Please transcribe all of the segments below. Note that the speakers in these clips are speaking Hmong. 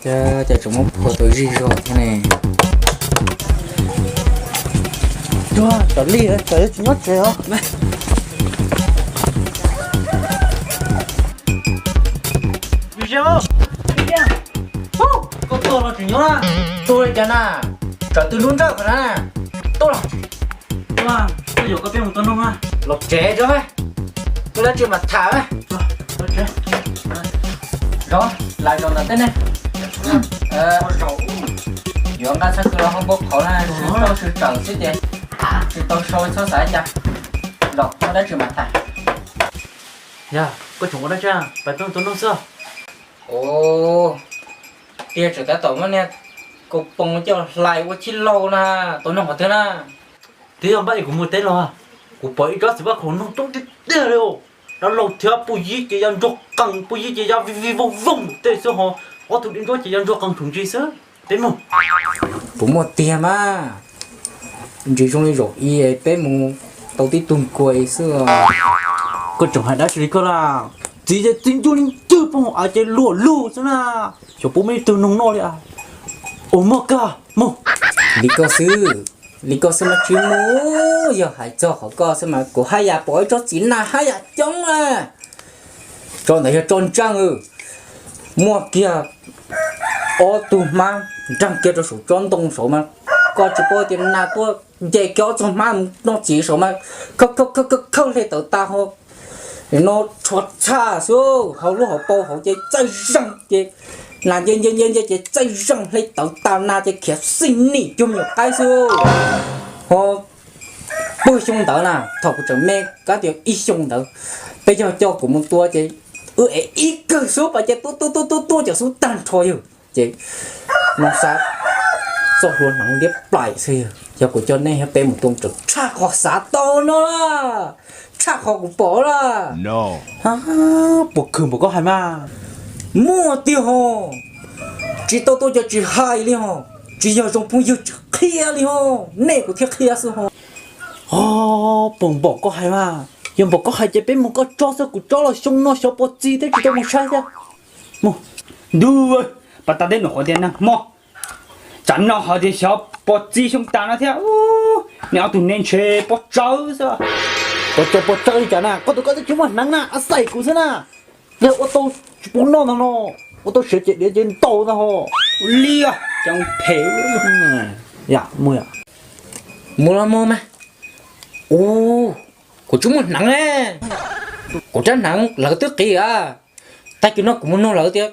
Cas tseem muab phua tau zij zog thiab ne. Tuag, tsam li tsam yuav tsis nyob tsev os. Koj tuaj los tseem nyob na. Tuaj li cas na? Tsam twg lub nrawj qhov na. Tuaj los. Tuaj, koj yuam koj peb mus tua noog na. Los tsev tso, muaj dab tsi mam tham. Zov, lais zov ntawm teb ne. Yuav nqa txhab kws los hauv npau qhauv na, sib tau sib tsawm xwb ces tsis tau sau, txhob xav cas. Los muaj dab tsi mam tham. Yog koj tseem ua dab tsi, pais peb mus tua noog xwb. Ua, tiag tseem tab tom muab niag kaus poom coj hlais ua chib lauj na, tua noog qhov twg na? Twb yog npaj es kuv mus teb los, kuv pom ib tsob txiv vaj khaum noog coob tiag tiag li. Dab laug thiab puj yib ces yog ntsuag qees, puj yib ces yog vij vij voog voog tej xwb ho, ob tug dib ntsuab ces yog ntsuag qees thaum ntsis xwb. Peb mus. Puas muaj tiag mas? Ntsis zoo li zaum i peb mus tau tib tug nkuaj xwb. Koj tseem hais dab tsi li koj na? Txiv ces txiv ncug li ncwg poob hauv av ces luag lug xwb na. Xyov puas muaj ib tug noog noj li. Ua mog koj mus. Li koj xwb, li koj xwb mas tsis mus. Yog hais txog qhov koj xwb mas kuv haj yam pom ib tsob txiv nas haj yam coob na. Tsob ntawd yog tsob ntseej, muaj kiag ob tug hmab nreeg kiag rau saum tsob ntoo saud mas koj tsis paub tias nas tuaj nce kiag ob txog hmab mus noj txiv saud mas khawb khawb khawb khawb hle tawv tas ho. No rhuav txhaj xwb, hauv lub hauv paus hauv ces txaij zeeg ces nas nce nce nce nce ces txaij zeeg hle tawv tas nas ces khiav xij nim cuag me nyuam qaib xwb. Ho puag xyoo ntawd na, thaum kuv tseem me kab tias ib xyoo ntawd, peb yog coj kuv mus tua ces wb ev ib kawg xub pas ces tua tua tua tua tua cov xub tag nrho yawg ces no xav txoj hlua hneev liab plaim xwb yawg. Yog kuv coj nej thiab peb mus tua tseem tshaj qhov xav tau no, tshaj qhov kuv pom lawm. Puas khwm npaum koj hais mas? Muaj tiag ho, tsis tau tua cov tsis hais li ho, tsis yog zoo phooj ywg tsis qhia li ho, nej kuv thiaj qhia xwb ho. Ho, puas npaum koj hais mas? Yog npaum koj hais ces peb mus koj tsob xwb, kuv tsob los xyoo no xyov puas txi thiab tsis tau mus saib thiab. Mus. Ntuj, pas tas teb num qhuav tias nag hmo, tsam no ho tias xyov puas txi xyoo tas no thiab. Nej ob tug nej ntshe pob tsawb xwb. Puas tso puas tsawb li cas na? Koj tus koj twb tsis muaj hneev na, ab xaim kuv xwb na. Yog ua tau tsis pub noj ntag no, ua tau siav ces diav ces ntaus ntag ho. Ua li cov phem. Yam mus yom. Mus los mus mas. Ua, kuv tsis muaj hneev ne. Kuv rab hneev lawv twb qiv a. Tag kis no kuv mus nug lawv tias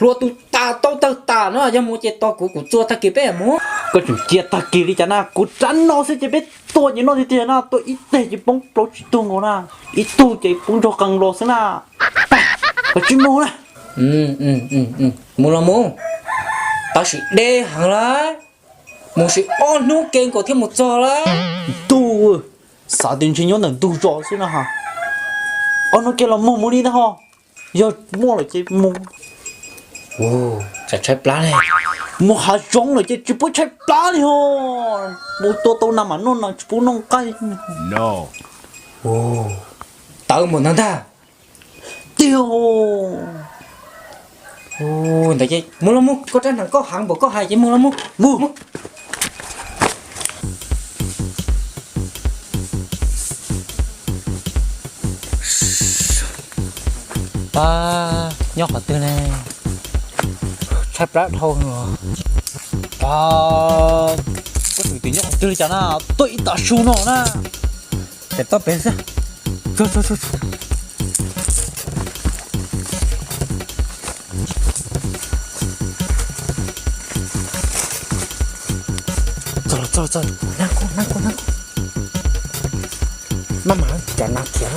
hlua tus tas tau tawg tas no yog mus ces tos kuv, kuv txua tag kis peb mus. Koj tseem cia tag kis li cas na? Kuv rab no xwb ces peb tua ces noj tiag tiag na, tua ib teg ces poob plaub tsib tug nkaus na, ib tug ces poob nrog qees los xwb na. Koj tsis mus na. Mus los mus, tab sis deb heev lawm, mus sim ob hnub ke nkaus thiaj mus txog lawm. Ntuj, xav tias ntshe nyob ntawm ntug zos xwb na ha. Ob hnub ke los mus mus li ntag ho. Yog muaj lawm ces mus. Tshaib plab li. Mus hav zoov lawm ces tsis pub tshaib plab li ho. Mus tua tau nas mam noj nas, tsis pub noj nqaij. Tawv npaum ntawd ntag. Tiag. Ntawd ces mus los mus, koj rab hneev koj heev npaum koj hais ces mus los mus. Mus. Pab, nyob qhov twg ne? Tshaib plab dhau. Pab, koj tus twg nyob qhov twg li cas na? Tuaj ib tag su no na. Pem toj pem xwb. Txog los txog, txog, nag koj, nag koj, nag koj. Maj mam cov nas khiav.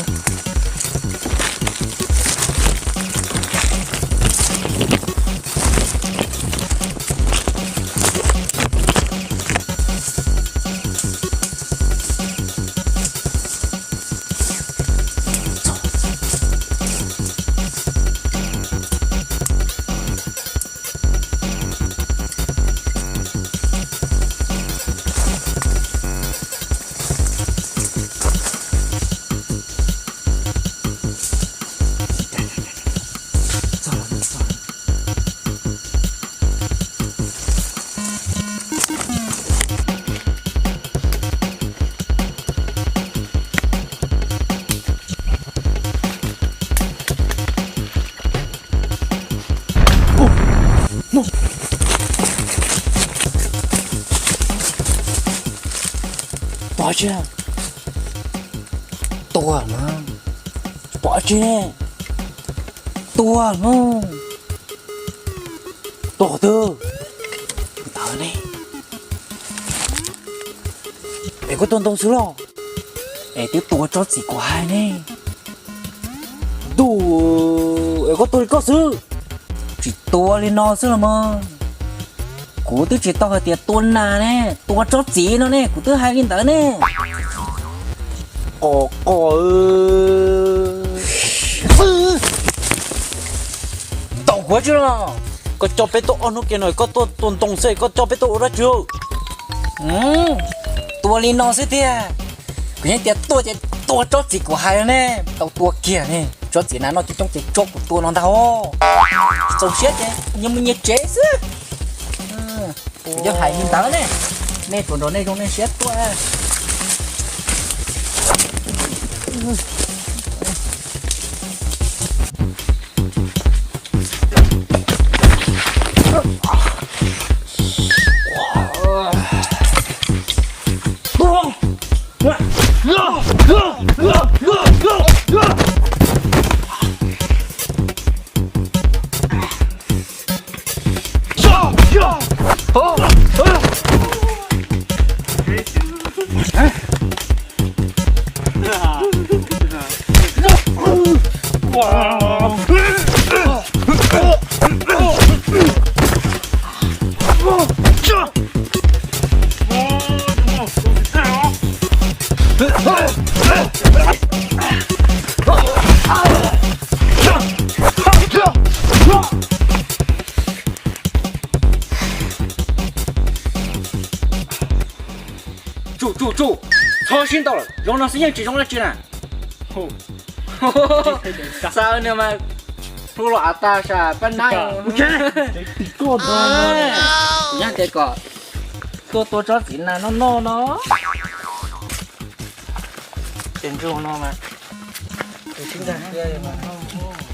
Pov tseg, tua mas, pov tseg, tua no, tua twg ntawd ne? Es koj tua ntoo xwb los? Es twb tua tsob txiv kuv hais ne. Ntuj, es koj tua li koj xwb. Tsis tua li no xwb los mas. Kuv twb tsis tau hais tias tua nas ne, tua tsob txiv no ne, kuv twb hais li ntawd ne. Qos qos, tau kuv tsis los. Koj coj peb tuaj ob hnub kiag no koj tuaj tua ntoo xwb, koj coj peb tuaj ua dab tsi? Tua li no xwb tiag. Kuv yeej tias tua ces tua tsob txiv kuv hais ne, tau tua kiag ne. Tsob txiv nas noj coob coob ces tso kuv tua no ntag os. Txaus siab ces nyias mus nyias tsev xwb. Kuv yeej hais li ntawd ne. Nej tsuas nrog nej zoo nej siab tuaj. Tsuj, tsuj, tsuj, txhob sib ntaus lawm, zoo no xwb yeej tsis zoo dab tsi na. Xav no mas hlub los av tag sam pab nab. Kuv nyab tias kom tuaj tua tsob txiv nas noj noj no. Ces ntsug no mas, tus sib nkag siab mas noj.